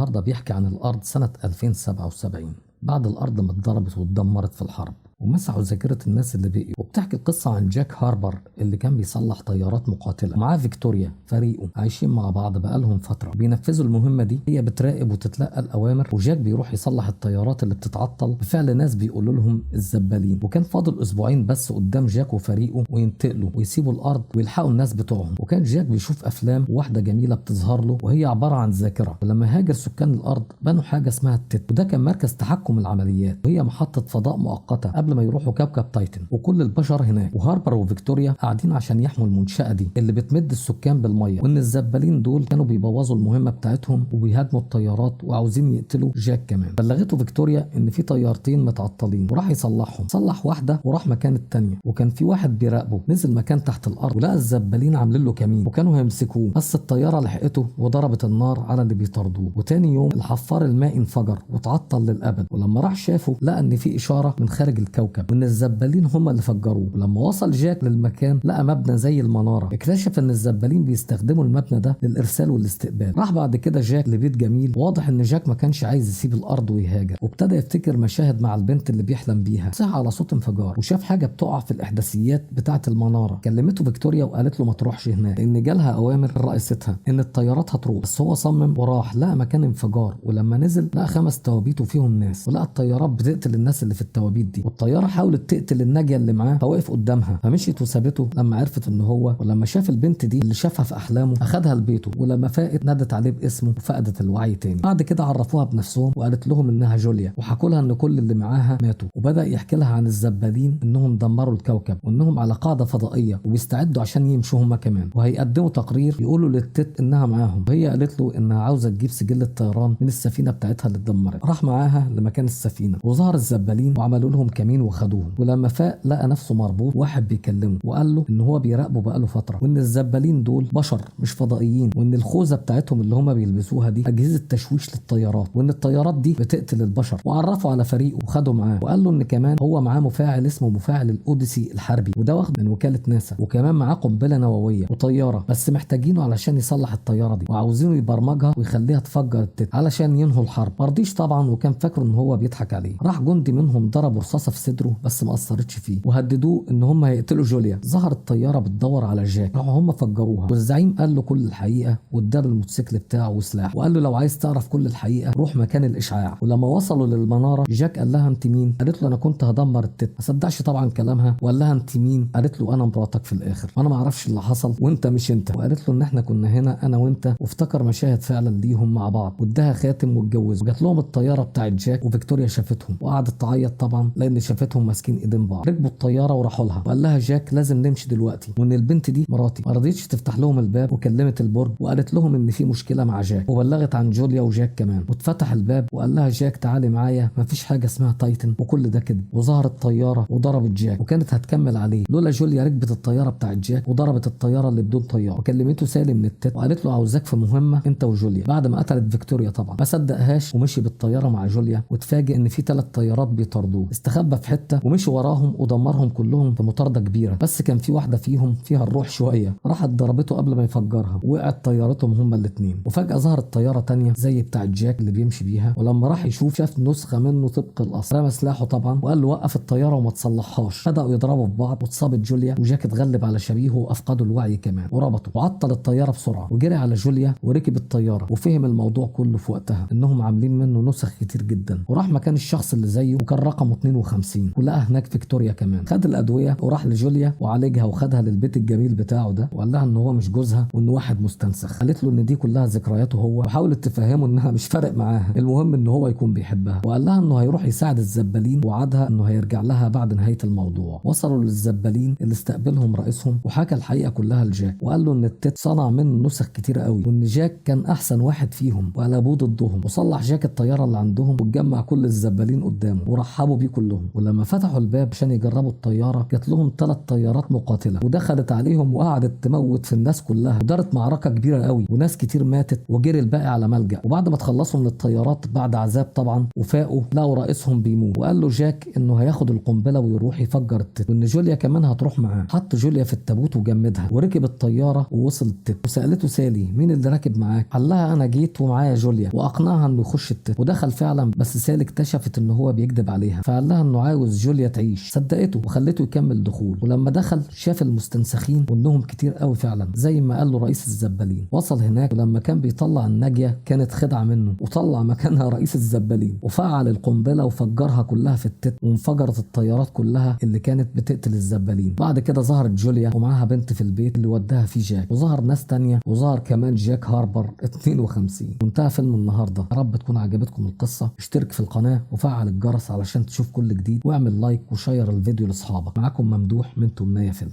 النهارده بيحكي عن الارض سنة 2077 بعد الارض ما اتضربت واتدمرت في الحرب ومسحوا ذاكرة الناس اللي بقيوا. وبتحكي القصة عن جاك هاربر اللي كان بيصلح طيارات مقاتلة معاه فيكتوريا فريقه، عايشين مع بعض بقالهم فترة بينفذوا المهمة دي. هي بتراقب وتتلقى الأوامر، وجاك بيروح يصلح الطيارات اللي بتتعطل بفعل ناس بيقولوا لهم الزبالين. وكان فاضل أسبوعين بس قدام جاك وفريقه وينتقلوا ويسيبوا الأرض ويلحقوا الناس بتوعهم. وكان جاك بيشوف أفلام واحدة جميلة بتظهر له وهي عبارة عن ذاكرة. ولما هاجر سكان الأرض بنوا حاجة اسمها التت، وده كان مركز تحكم العمليات، وهي محطة فضاء مؤقتة قبل ما يروحوا كوكب تايتن، وكل البشر هناك. وهاربر وفيكتوريا قاعدين عشان يحموا المنشأة دي اللي بتمد السكان بالمية، وان الزبالين دول كانوا بيبوظوا المهمة بتاعتهم وبيهاجموا الطيارات وعاوزين يقتلوا جاك كمان. بلغته فيكتوريا ان في طيارتين متعطلين وراح يصلحهم، صلح واحدة وراح مكان التانية، وكان في واحد بيراقبه نزل مكان تحت الارض ولقى الزبالين عاملين له كمين وكانوا هيمسكوه، بس الطيارة لحقته وضربت النار على اللي بيطاردوه. وتاني يوم الحفار المائي انفجر وتعطل للابد، ولما راح شافه لقى ان في اشارة من خارج الكوكب وان الزبالين هم اللي فجروه. ولما وصل جاك للمكان لقى مبنى زي المنارة، اكتشف ان الزبالين بيستخدموا المبنى ده للارسال والاستقبال. راح بعد كده جاك لبيت جميل، واضح ان جاك ما كانش عايز يسيب الارض ويهاجر، وابتدى يفتكر مشاهد مع البنت اللي بيحلم بيها. صحى على صوت انفجار وشاف حاجة بتقع في الاحداثيات بتاعه المنارة. كلمته فيكتوريا وقالت له ما تروحش هناك لان جالها اوامر رئيستها ان الطيارات هتروح، بس هو صمم وراح لقى مكان انفجار. ولما نزل لقى 5 توابيت وفيهم ناس، ولقى الطيارات بتقتل الناس اللي في التوابيت دي، والطياره حاولت تقتل الناجية اللي معاه فوقف قدامها فمشيت وسابته لما عرفت ان هو. ولما شاف البنت دي اللي شافها في احلامه اخدها لبيته، ولما فاقت نادت عليه باسمه وفقدت الوعي تاني. بعد كده عرفوها بنفسهم وقالت لهم انها جوليا، وحكوا لها ان كل اللي معاها ماتوا. وبدا يحكي لها عن الزبالين انهم دمروا الكوكب وانهم على قاعدة فضائية وبيستعدوا عشان يمشوا هما كمان، وهيقدموا تقرير يقولوا للتت انها معاهم. وهي قالت له انها عاوزه تجيب سجل الطيران من السفينة بتاعتها اللي اتدمرت. راح معاها لمكان السفينة وظهر الزبالين وعملوا لهم كمين وخدوهم. ولما فاق لقى نفسه مربوط، واحد بيكلمه وقال له ان هو بيراقبه بقاله فترة، وان الزبالين دول بشر مش فضائيين، وان الخوذه بتاعتهم اللي هم بيلبسوها دي اجهزة تشويش للطيارات، وان الطيارات دي بتقتل البشر. وعرفه على فريقه وخده معاه، وقال له ان كمان هو معاه مفاعل اسمه مفاعل الاوديسي الحربي، وده واخد من وكالة ناسا، وكمان معاه قنبلة نووية وطياره، بس محتاجينه علشان يصلح الطيارة دي، وعاوزينه يبرمجها ويخليها تفجر التت علشان ينهوا الحرب. ما رضيش طبعا وكان فاكره ان هو بيضحك عليه. راح جندي منهم ضربه رصاصة في صدره بس ما اثرتش فيه، وهددوه ان هم هيقتلوا جوليا. ظهرت طيارة بتدور على جاك، راحوا هم فجروها، والزعيم قال له كل الحقيقة واداله الموتوسيكل بتاعه وسلاح، وقال له لو عايز تعرف كل الحقيقة روح مكان الاشعاع. ولما وصلوا للمناره جاك قال لها انت مين؟ قالت له انا كنت هدمر التت. ما صدقش طبعا كلامها وقال لها انت مين؟ قالت له انا مراتك في الاخر، وانا ما اعرفش اللي حصل وانت مش انت. وقالت له ان احنا كنا هنا انا وانت، وافتكر مشاهد فعلا ليهم مع بعض، واداها خاتم واتجوزوا. وجات لهم الطيارة بتاعت جاك وفيكتوريا شافتهم وقعدت تعيط طبعا لان شافتهم ماسكين ايدين بعض. ركبوا الطيارة وراحوا لها، وقال لها جاك لازم نمشي دلوقتي وان البنت دي مراتي. ما رضيتش تفتح لهم الباب وكلمت البرج وقالت لهم ان في مشكلة مع جاك، وبلغت عن جوليا وجاك كمان. واتفتح الباب وقال لها جاك تعالي معايا، مفيش حاجة اسمها تايتن وكل ده كده. وظهرت طيارة وضربت جاك وكانت هتكمل عليه لولا جوليا ركبت الطيارة بتاعت جاك وضربت الطيارة اللي بدون طيار. وكلمته سالي من التت وقالت له عاوزاك في مهمة انت وجوليا بعد ما قتلت فيكتوريا. طبعا ما صدقهاش ومشي بالطيارة مع جوليا، واتفاجئ ان في 3 طيارات بيطاردوه. استخبى في حتة ومشي وراهم ودمرهم كلهم في مطاردة كبيرة، بس كان في واحدة فيهم فيها الروح شوية، راحت ضربته قبل ما يفجرها، وقعت طيارتهم هما الاثنين. وفجاة ظهرت طيارة تانية زي بتاعت جاك اللي بيمشي بيها، ولما راح يشوف شاف نسخه منه طبق الاصل. رمى سلاحه طبعا وقال له وقف الطيارة وما تصلحهاش. بداوا يضربوا في بعض واتصابت جوليا، وجاك اتغلب على شبيهه وافقده الوعي كمان وربطه وعطل الطيارة بسرعة، وجري على جوليا وركب الطيارة وفهم الموضوع كله في وقتها انهم عاملين منه نسخ كتير جدا. وراح مكان الشخص اللي زيه وكان رقمه 52، ولقى هناك فيكتوريا كمان. خد الادوية وراح لجوليا وعالجها وخدها للبيت الجميل بتاعه ده، وقال لها ان هو مش جوزها وانه واحد مستنسخ. قالت له ان دي كلها ذكرياته هو، وحاولت تفهمه انها مش فارق معاها، المهم ان هو يكون بيحبها. وقال لها انه هيروح يساعد الزبالين، ووعدها انه هيرجع لها بعد نهاية الموضوع. وصلوا للزبالين اللي استقبلهم رئيسهم وحكى الحقيقة كلها لجاك، وقال له ان التت صنع منه نسخ كتيرة قوي، وان جاك كان احسن واحد فيهم وقلبوه ضدهم. وصلح جاك الطيارة اللي عندهم واتجمع كل الزبالين قدامه ورحبوا بيه كلهم. ولما ولما فتحوا الباب عشان يجربوا الطيارة جات لهم 3 طيارات مقاتله ودخلت عليهم وقعدت تموت في الناس كلها، ودارت معركة كبيرة قوي وناس كتير ماتت وجري الباقي على ملجأ. وبعد ما تخلصوا من الطيارات بعد عذاب طبعا وفاقوا لقوا رئيسهم بيموت، وقال له جاك انه هياخد القنبلة ويروح يفجر التت وان جوليا كمان هتروح معاه. حط جوليا في التابوت وجمدها وركب الطيارة ووصل التت. وسالته سالي مين اللي راكب معاك؟ قال لها انا جيت ومعايا جوليا، واقنعها انه يخش التت ودخل فعلا. بس سالي اكتشفت ان هو بيكذب عليها، فقال لها انه عاوز جوليا تعيش، صدقته وخلته يكمل دخول. ولما دخل شاف المستنسخين وانهم كتير قوي فعلا زي ما قال له رئيس الزبالين. وصل هناك ولما كان بيطلع الناجية كانت خدعه منه وطلع مكانها رئيس الزبالين، وفعل القنبلة وفجرها كلها في التت وانفجرت الطيارات كلها اللي كانت بتقتل الزبالين. بعد كده ظهرت جوليا ومعاها بنت في البيت اللي وداها فيه جاك، وظهر ناس تانية، وظهر كمان جاك هاربر 52. وانتهى فيلم النهارده. يا رب تكون عجبتكم القصة. اشترك في القناة وفعل الجرس علشان تشوف كل جديد، واعمل like و share الفيديو لاصحابك. معاكم ممدوح من تمناية فيلم.